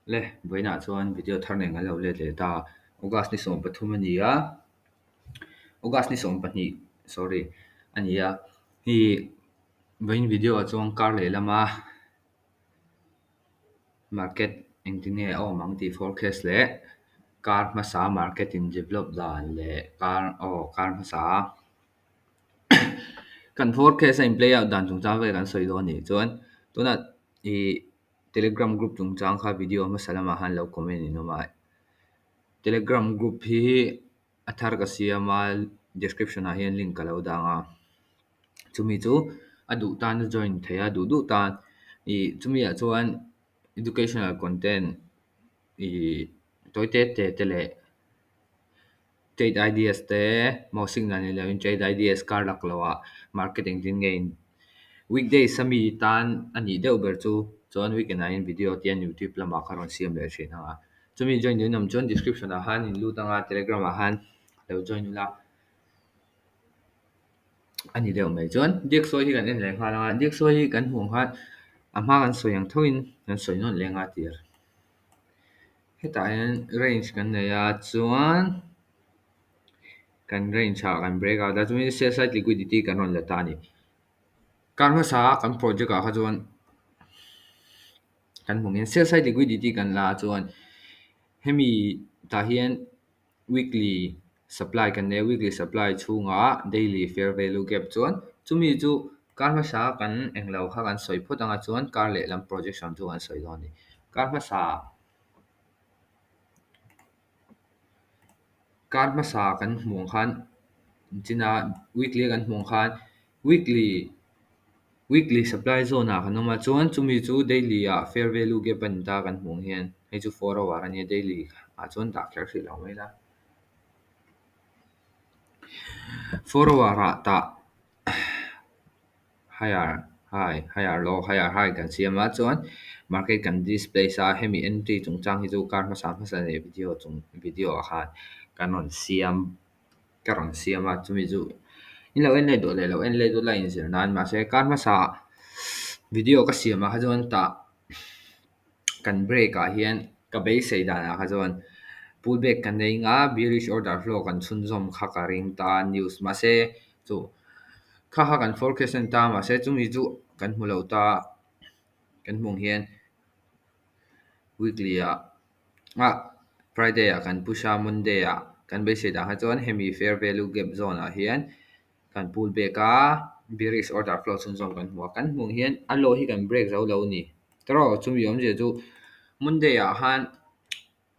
Le, vawiinah chuan video thar nen kan lo let leh ta. August ni 13 a ni a, August ni 12, sorry, a ni a. Hei vawiin video ah chuan kar lehlama market engtin nge a awm ang tih forecast leh kar hmasa market in develop dan leh kar aw kar hmasa kan forecast a in play out dan chungchang vel kan sawi dawn a nih chuan tunah ih Telegram group chungchang kha video hmasa lamah khan lo comment in awm a. Telegram group hi a thar ka siam a, description ah hian link ka lo dang a. Chumi chu a duh tan a join thei a, duh duh tan ih chumi ah chuan educational content ih tawi te te te leh Trade ideas te maw signal ni loin trade ideas kar lak loh ah market engtin nge in weekdays a mi tan a nih deuh ber chu chuan weekend ah hian video te hian youtube lamah kha rawn siam leh thin ang a. Chumi join duh in awm chuan description ah khan in lut ang a telegram ah khan lo join ula a ni deuh mai. Chuan DXY hi kan en leh nghal ang a, DXY hi kan hmuh ang khan a hma kan sawi ang thoin kan sawi nawn leh ang a tir. Hetah hian range kan nei a chuan kan range ah kan break out a chuan sell side liquidity kan rawn la ta a ni. Kar hmasa a kan project ah kha chuan kan hmu ang sell side liquidity kan la a chuan hemi tah hian weekly supply kan nei a weekly supply chhungah daily fair value gap chuan chumi chu kar hmasa kan englo kha kan sawi phawt anga chuan kar lehlam projection chu kan sawi dawn a ni. Kar hmasa kar hmasa kan hmuh ang khan china weekly a kan hmuh ang khan weekly weekly supply zone ah kan awm a chuan chumi chu daily ah fair value gap a ni ta kan hmuh ang hian hei chu 4 hour a nia daily ah chuan dah kher hrih lo mai la. 4 hour ah tah higher high higher low higher high kan siam a chuan market kan displace a hemi entry chungchang hi chu kar hmasa hmasa leh video chung video ah khan kan rawn siam ka rawn siam a chumi chu in lo en leh duh leh lo en leh duh la inzir nan mahse kar hmasa video ka siam ah kha chuan tah kan break ah hian ka beisei danah kha chuan pull back kan nei nga bearish order flow kan chhunzawm kha ka ring ta news mahse chu kha kha kan forecast a ni ta mahse chumi chu kan hmu lo ta kan hmuh ang hian weekly ah ah friday ah kan push a monday ah kan beisei dan kha chuan hemi fair value gap zone ah hian kan pull back a bearish order flow chhunzawm kan hmu a kan hmuh ang hian a low hi kan break zo lo a ni tawrh chumi awmzia chu monday ah khan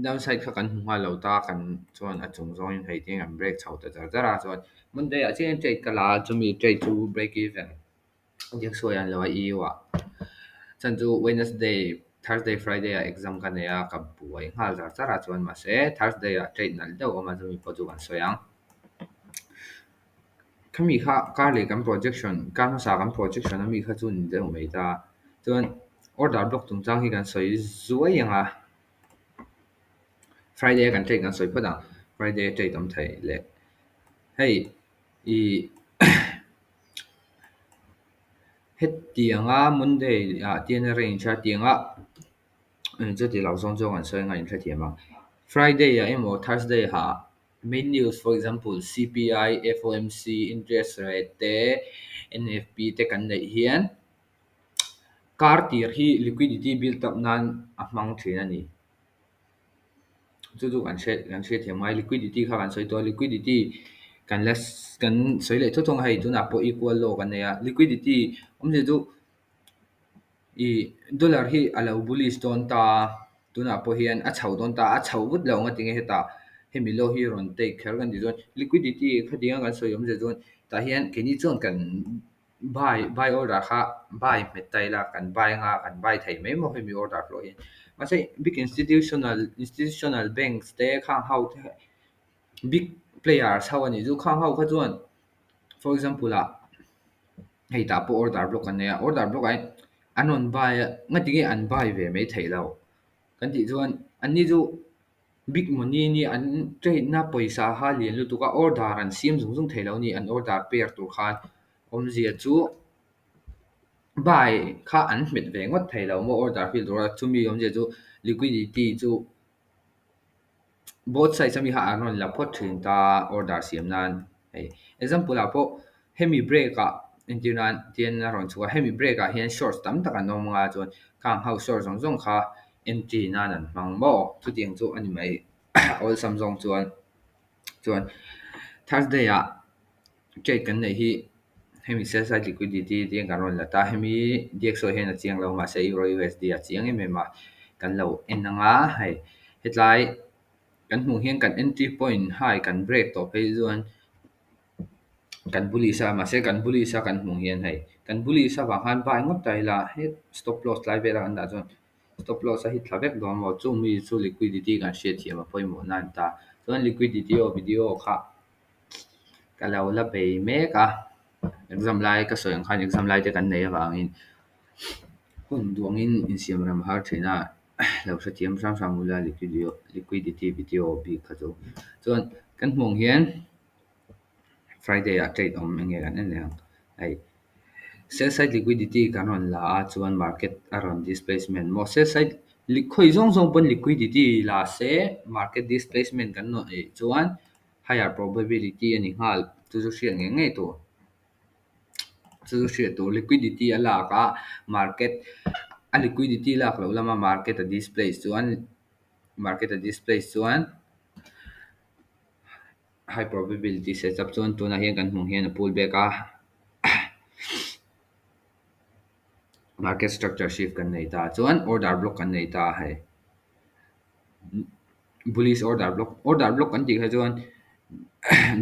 downside kha kan hmu nghal lo ta kan chuan a chung zawngin hei te kan break chho ta char char a chuan monday ah chian trade ka la a chumi trade chu break even DXY an lo a EU ah chhan chu Wednesday Thursday Friday ah exam ka nei a ka buai nghal char char a chuan mahse Thursday ah trade nalh deuh a awm a chumi pawh chu kan sawi ang. Khami kha kar leh kan projection kar hmasa kan projection ami kha chu ni deuh mai ta chuan order block chungchang hi kan sawi zuai ang a Friday a kan trade kan sawi phawt ang Friday a trade awm thei leh hei ih hetianga Monday ah tian a range a tianga chuti lo zawng chu kan sawi ang a inhrethiam ang Friday ah emaw Thursday ah main news for example C_P_I F_O_M_C interest rate te N_F_P te kan neih hian kar tir hi liquidity build up nan a hmang thin a ni. Chu chu kan hriat kan hriatthiam ngai liquidity kha kan sawi tawh a liquidity kan la kan sawi leh thawk thawk a hei tunah pawh equal low kan nei a liquidity awmzia chu ih dollar hi a lo bullish dawn ta a tunah pawh hian a chho dawn ta a chho vut lo ang a tinge hetah hemi low hi rawn take kher kan tih chuan liquidity khatiang a kan sawi awmzia chuan tah hian keini chuan kan Buy buy order kha buy hmet ta ila kan buy anga kan buy thei mai maw hemi order hlawh hi. Mahse big institutional institutional banks te khang ho te big players ho anih chu khang ho kha chuan for example ah hei tah pawh order block an nei a order block ah hian an rawn buy a ngatinge an buy ve mai theih loh kan tih chuan anni chu Big money nia an trade na pawisa kha lian lutuk a order an siam zung zung thei lo a ni an order pair tur khan awmzia chu. Buy kha an hmet ve ngawt thei lo maw order fill tura chumi awmzia chu liquidity chu both sides ami kha an rawn la phawt thin ta order siam nan hei example ah pawh hemi break ah entir nan tian a rawn chhuah a hemi break ah hian shorts tam tak an awm anga chuan khang ho shorts zawng zawng kha entry nan an hmang maw chutiang chu a ni mai awlsam zawng chuan chuan Thursday ah Trade kan neih hi hemi sell side liquidity te kan rawn la ta hemi DXO hian a chiang lo mahse Euro USD a chiang em em a kan lo en anga hei hetlai kan hmuh hian kan entry point high kan break tawh phei chuan kan bullish a mahse kan bullish a kan hmuh hian hei kan bullish avang khan buy ngawt ta ila he stop loss tlai vela kan dah chuan stop loss a hit thla vek dawn maw chumi chu liquidity kan hriatthiam a pawimawh nan ta chuan liquidity aw video kha. Ka lo la bei mek a, exam lai ka sawi ang khan exam lai te kan nei avangin hun duangin insiam rem har thin a, lo hrethiam hrang hrang ula liquidity video bik kha chu. Chuan kan hmuh ang hian Friday ah trade awm eng nge kan en leh ang hei sell side liquidity kan rawn la a chuan market a rawn displacement maw sell side khawi zawng zawng pawn liquidity la se market displacement kan nawh eih chuan. Higher probability a ni nghal, chu chu hriat ngei ngei tur. Chu chu hriat tur liquidity a lak a, market a liquidity lak loh lama market a displace chuan market a displace chuan high probability set up chuan tunah hian kan hmuh hian a pull back a market structure shift kan nei ta chuan order block kan nei ta hei. Bullish order block order block kan tih kha chuan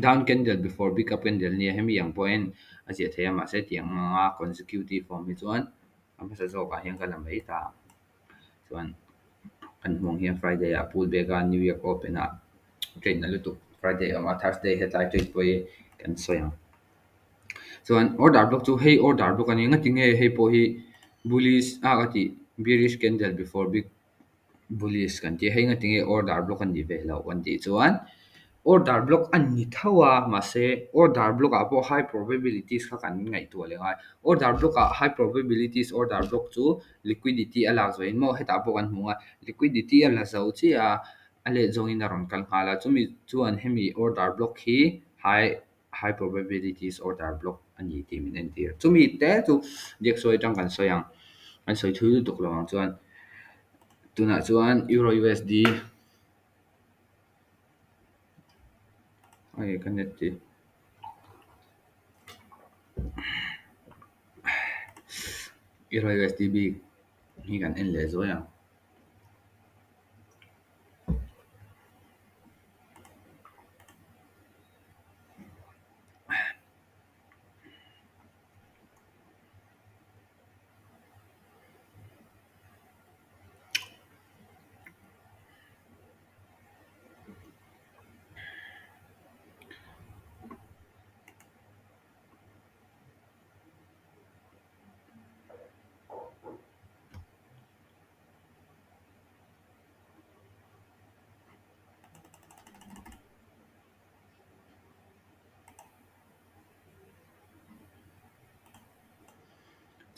down candle before big up candle nia hemi ang pawhin a ziah theih a mahse tiang anga consecutive awm hi chuan a hmasa zawkah hian ka la mai ta chuan kan hmuh ang hian Friday ah pull back a New York open ah trade na lutuk Friday a awm a Thursday hetlai trade pawh hi kan sawi ang chuan order block chu hei order block a ni nga tinge hei pawh hi bullish a ka tih bearish candle before big Bullish kan tih a, hei nga tinge order block a nih ve loh kan tih chuan order block a ni tho a mahse order block ah pawh high probabilities kha kan ngaihtuah leh ngai. Order block ah high probabilities order block chu liquidity a lak zawhin maw hetah pawh kan hmu a liquidity a la zo chiah a, a let zawngin a rawn kal nghal a chumi chuan hemi order block hi high high probabilities order block a ni tih min entir. Chumi te chu biaksawi atang kan sawi ang, kan sawi thui lutuk lo ang chuan tunah chuan Euro USD hei ka net hi Euro USD bik hi kan en leh zuai ang.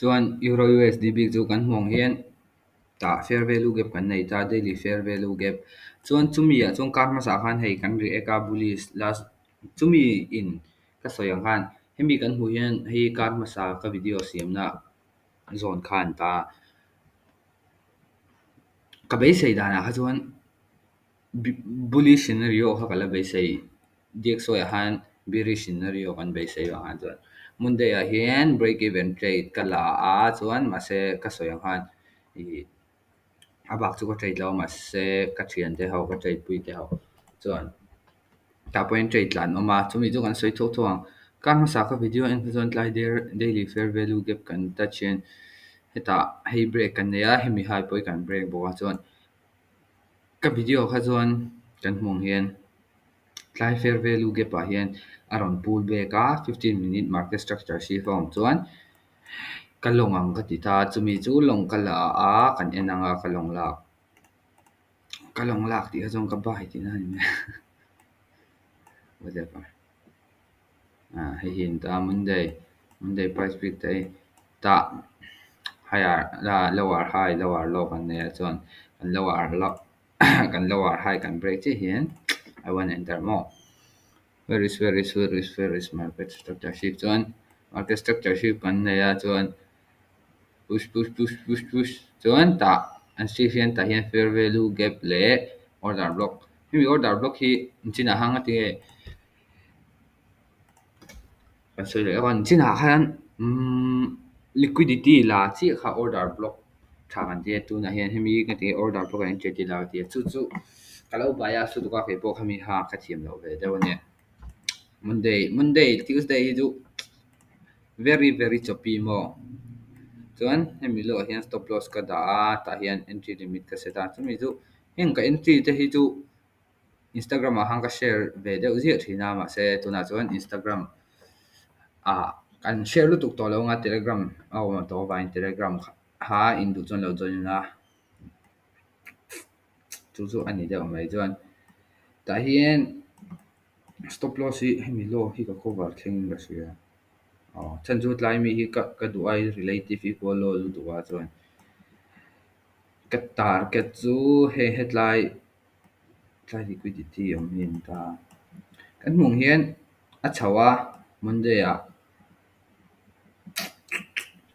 Chuan Euro USD bik chu kan hmuh ang hian tah fair value gap kan nei ta daily fair value gap chuan chumi ah chuan kar hmasa khan hei kan react a bullish last chumi in ka sawi ang khan hemi kan hmuh hian hei kar hmasa ka video siamna zawn kha an ta a. Ka beisei danah kha chuan bullish scenario kha ka la beisei DXY ah khan bearish scenario kan beisei vang ah chuan Monday ah hian break even trade ka la a chuan mahse ka sawi ang khan ih a bak chu ka trade lo a mahse ka thiante ho ka trade pui te ho chuan tah pawhin trade tlan a awm a chumi chu kan sawi thuak thuak ang. Kar hmasa ka video en kha chuan tlai daily fair value gap kan touch hian hetah hei break kan nei a hemi hai pawh hi kan break bawk a chuan ka video kha chuan kan hmuh ang hian tlai fair value gap ah hian a rawn pull back a 15 minute market structure si a awm chuan ka lawng ang ka ti ta chumi chu lawng ka la a kan en ang a ka lawng lak ka lawng lak tih kha chuan ka buy tihna a ni mai whatever ah hei hi a ni ta Monday Monday price bik te hi tah. Higher lower high, lower low kan nei a, chuan kan lower low kan lower high kan break chiah hian I want enter maw. Where is, where is, where is, where is market structure shift? Chuan market structure shift kan nei a, chuan push, push, push, push, push. Chuan tah an shift hian tah hian fair value gap leh order block. Hemi order block hi chinah hang a tinge kan sawi leh khan chinah khan liquidity la chiah kha order block tha kan tia. Tunah hian hemi ka tinge order block an che ti la tia, chu chu ka lo bias lutuk a, kei pawh khami ha ka thiam lo ve deuh ania. Monday, Tuesday hi chu very very choppy maw. Chuan hemi lo hian stop loss ka dah a, tah hian entry limit ka set a. Chumi chu heng ka entry te hi chu Instagram ah khan ka share ve deuh ziah thin a, mahse tunah chuan Instagram ah kan share lutuk tawh lo anga, Telegram a awm tawh avangin Telegram kha in duh chuan lo join a, chu chu ani deuh mai. Chuan tah hian stop loss hi hemi low hi ka cover thlengin ka hria. Aw, chan chu tlai mi hi ka duh ai relative equal low lutuk a, chuan ka target chu hei hetlai tlai liquidity awm hi an ta. Kan hmuh hian a chho a, Monday ah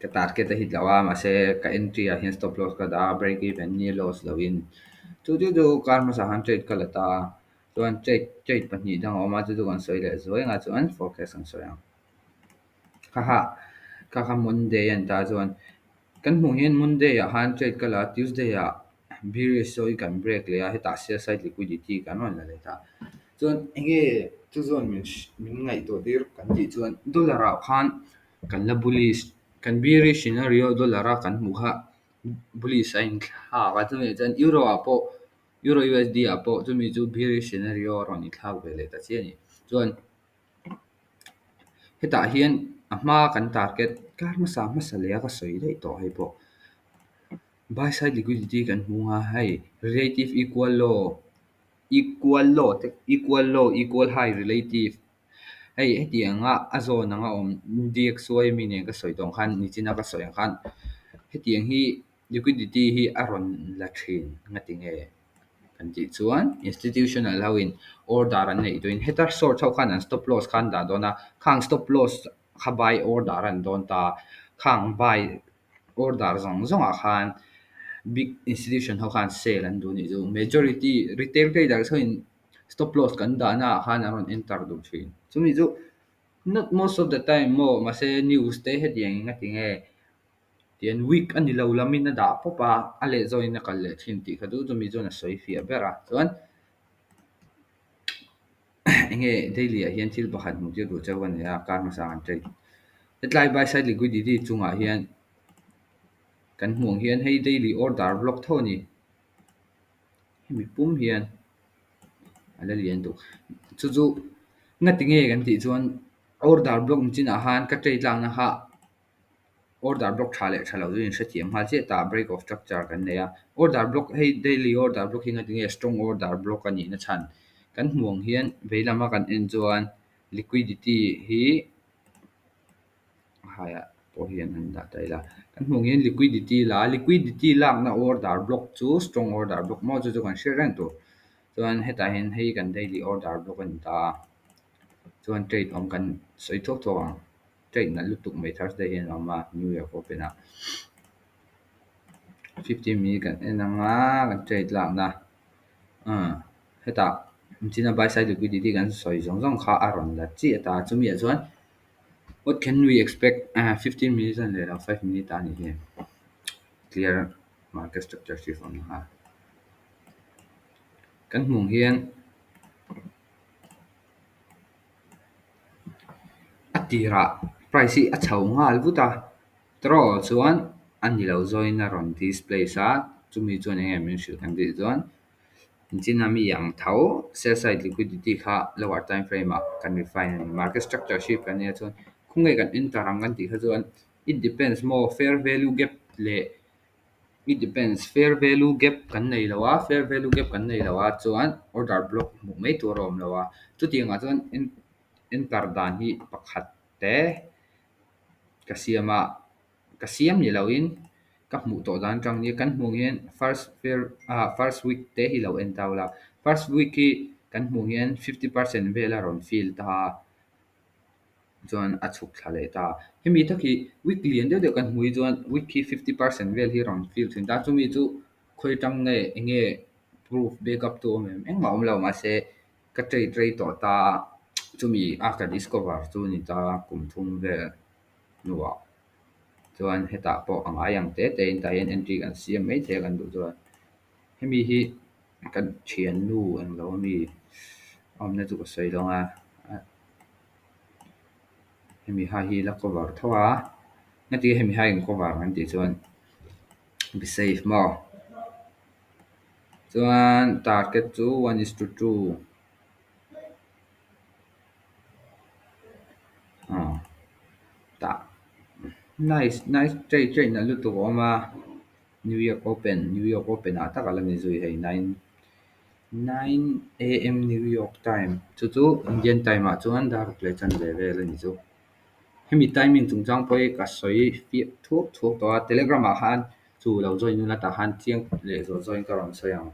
ka target a hit lo a, mahse ka entry ah hian stop loss ka dah a, break even ni loss loin. Chu chu chu kar hmasa khan trade ka la ta. Chuan trade pahnih dang a awm a, chu chu kan sawi leh zuai anga, chuan forecast kan sawi ang. Kha kha kha kha Monday an ta. Chuan kan hmuh hian Monday ah khan trade ka la, Tuesday ah bearish sawi kan break leh a, hetah sell side liquidity kan rawn la leh ta. Chuan enge chu chuan min ngaihtuah tir kan tih chuan dollar ah khan kan la bullish, kan bearish scenario dollar a kan hmuh kha bullish a inthlak a. Chumi chuan euro ah pawh, euro USD ah pawh chumi chu bearish scenario a rawn inthlak ve leh ta chiah ani. Chuan hetah hian a hma kan target kar hmasa hmasa leh a ka sawi daih tawh, hei pawh buy side liquidity kan hmu nga, hei relative equal low, equal low te, equal low, equal high relative, hei hetianga a zawn anga awm DXY mi nen ka sawi tawh khan, nichina ka sawi ang khan hetiang hi liquidity hi a rawn la thin. Ngatinge kan tih chuan institutional ho in order an neih tuin heta short ho khan an stop loss khan dah dawn a, khang stop loss kha buy order an dawn ta. Khang buy order zawng zawngah khan big institution ho khan sell an duh nih chu. Majority retail traders ho in stop loss kan dahna ah khan an rawn enter duh thin. Chumi chu not most of the time maw, mahse news te hetiang ngatinge tian week ani lo lamin a dah pawp a, a leh zawin a kal leh thin tih kha chu chumi chuan a sawi fiah ber a. Chuan enge daily ah hian thil pakhat hmuh tir duh cheu ka nei a. Kar hmasa kan trade hetlai buy side liquidity chungah hian kan hmuh ang hian hei daily order block tho ani. Hemi pum hian ala lian duh. Chu chu ngatinge kan tih chuan order block chinah khan ka trade lakna kha order block tha leh tha lo chu in hrethiam nghal chiah ta. Break of structure kan nei a, order block, hei daily order block hi ngatinge strong order block anih na chhan kan hmuh ang hian veilama kan en chuan liquidity hi haiah pawh hian an dah ta ila. Kan hmuh ang hian liquidity la, liquidity lakna order block chu strong order block maw, chu chu kan hriat reng tur. Chuan hetah hian hei kan daily order block ani ta. Chuan trade awm kan sawi thuak thuak ang. Trade na lutuk mai Thursday hian awm a, New York Open ah. 15 minute kan en anga, kan trade lakna hetah china buy side liquidity kan sawi zawng zawng kha a rawn la chiah ta. Chumi ah chuan what can we expect? 15 minutes an leh lo, 5 minute a ni hi clear market structure shift awm na. Kan hmuh hian a tirah price hi a chho nghal vut a trawh, chuan ani lo zawin a rawn displace a. Chumi chuan enge min hrilh kan tih chuan china mi ang tho sell side liquidity kha lower time frame ah kan refine ani. Market structure shift kan nia, chuan khunge kan enter ang kan tih kha chuan it depends maw. Fair value gap leh it depends, fair value gap kan nei lo a, fair value gap kan nei lo a, chuan order block hmuh mai tur a awm lo a. Chutiangah chuan enter dan hi pakhat te ka siam a, ka siam ni loin. Ka hmuh tawh dan atang nia kan hmuh hian first fair first week te hi lo en ta ula. First week hi kan hmuh hian 50% vel a rawn fill ta a, chuan a chhuk thla leh ta. Hemi tak hi week lian deuh deuh kan hmuh hi chuan week hi 50% vel hi rawn fill thin ta. Chumi chu khawi tang nge enge proof backup tu awm em? Engmah awm lo, mahse ka trade rei tawh ta, chumi a ka discover chu ni ta kum thum vel hnuah. Chuan hetah pawh a ngai ang te te in tah hian entry kan siam mai thei a kan duh chuan. Hemi hi kan thiannu englo ami awmna chu ka sawi dawn a. Hemi hai hi la cover tho a. Ngati hemi hai in cover kan tih chuan be safe maw. Chuan target chu 1:2. Tah nice nice trade trade na lutuk a awm a. New York Open, New York Open ah tak ala ni zui hei 9 9 a.m. New York time. Chu chu Indian time ah chuan dar ruk leh chanve vel ani chu. Hemi timing chungchang pawh hi ka sawi fiah thuak thuak tawh a. Telegram ah khan chu lo join ula, tah khan chiang leh zual zawin ka rawn sawi ang.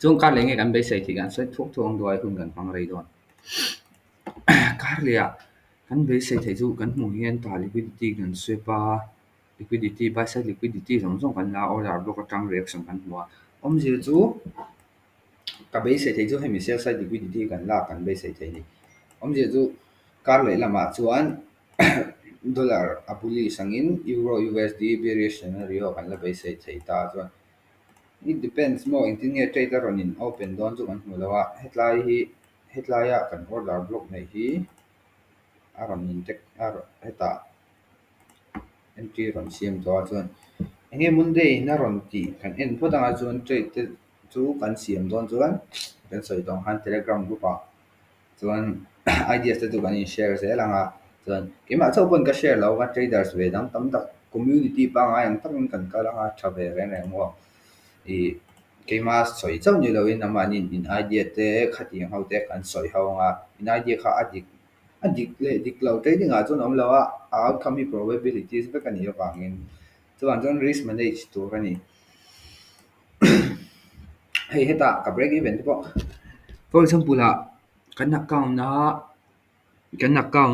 Chuan kar leh nge kan beisei tih kan sawi thuak thuak ang duai hun kan hmang rei dawn. Kar leh ah kan beisei theih chu kan hmuh hian tah liquidity kan sweep a, liquidity, buy side liquidity zawng zawng kan la, order block atang reaction kan hmu a. Awmzia chu ka beisei theih chu hemi sell side liquidity kan lak kan beisei thei ni. Awmzia chu kar leh lamah chuan dollar a bullish angin euro USD bearish scenario kan la beisei thei ta. Chuan it depends maw, engtin nge trade a rawn in open dawn chu kan hmu lo a. Hetlai hi, hetlaia kan order block nei hi a rawn in tek a, hetah entry rawn siam tawh a. Chuan enge Monday in a rawn tih kan en phawt anga, chuan trade te chu kan siam dawn chuan kan sawi tawh ang khan Telegram group ah chuan ideas te chu kan in share zel anga. Chuan keimah chauh pawn ka share lo anga, traders ve dang tam tak community pangai ang takin kan kal anga, tha ve reng reng maw. I keimah sawi chauh ni loin amahni in idea te khatiang ho te kan sawi ho anga, in idea kha a dik leh dik lo trading ah chuan awm lo a, a outcome hi probabilities vek ani avangin chuan chuan risk manage tur ani. Hei hetah ka break even te pawh, for example ah kan account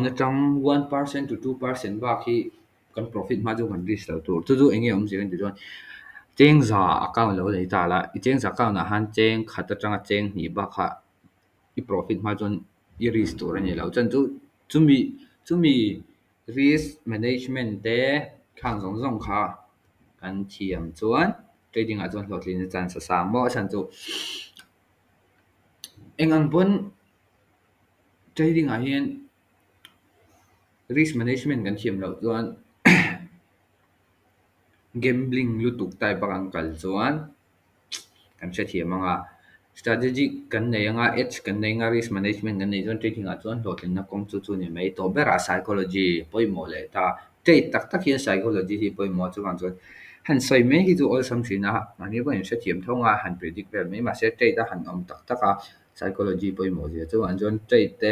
atang 1% to 2% bak hi kan profit hma chu kan risk lo tur. Chu chu enge awmzia kan tih chuan cheng 100 account lo nei ta la, i cheng 100 account ah han cheng khat atanga cheng hnih bak kha i profit hma chuan i risk tur ani lo. Chuan chu chumi risk management te khang zawng zawng kha kan thiam chuan trading ah chuan hlawhtlin a chance a sang maw. A chhan chu engang pawn trading ah hian risk management kan thiam loh chuan gambling lutuk type a kan kal chuan kan hrethiam anga. Strategic kan nei anga, edge kan nei anga, risk management kan nei chuan trading ah chuan hlawhtlinna kawng chu chu ni mai. Tawp berah psychology pawimawh leh ta. Trade tak tak hian psychology hi pawimawh. Chuvang chuan han sawi mai hi chu awlsam thin a, mahni pawhin in hrethiam tho anga, han predict vel mai. Mahse trade a han awm tak tak a psychology pawimawh zia chu an chuan trade te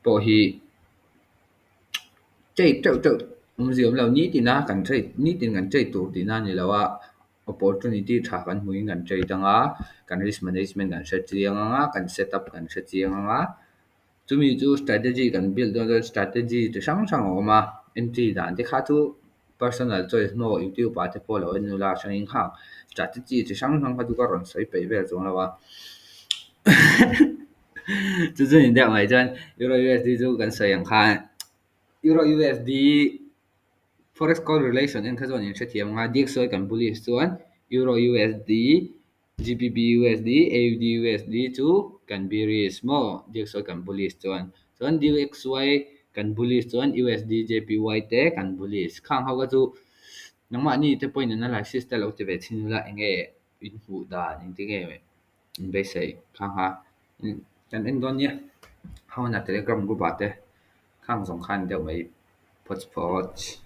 pawh hi trade teuh teuh awmzia awm lo. Nitin a kan trade, nitin kan trade tur tihna ani lo a, opportunity tha kan hmuin kan trade anga, kan risk management kan hre chiang anga, kan setup kan hre chiang anga. Chumi chu strategy kan build dawn chuan strategy chi hrang hrang a awm a. Entry dan te kha chu personal choice maw. YouTube ah te pawh lo en ula, hrangin khang strategy chi hrang hrang kha chu ka rawn sawi peih vel chuang lo a. Chu chu ni deuh mai. Chuan Euro USD chu kan sawi ang khan Euro USD forex correlation en kha chuan in hrethiam anga. DXY kan bullish chuan Euro USD, GBP USD, AUD USD chu kan bearish maw, DXY kan bullish chuan. Chuan DXY kan bullish chuan USD JPY te kan bullish. Khang ho kha chu nangmahni te pawhin analysis te lo ti ve thin ula, enge in hmuh dan, engtin nge in beisei khang kha kan en dawn nia. Hona Telegram group ah te khang zawng khan deuh mai. Phawt phawt.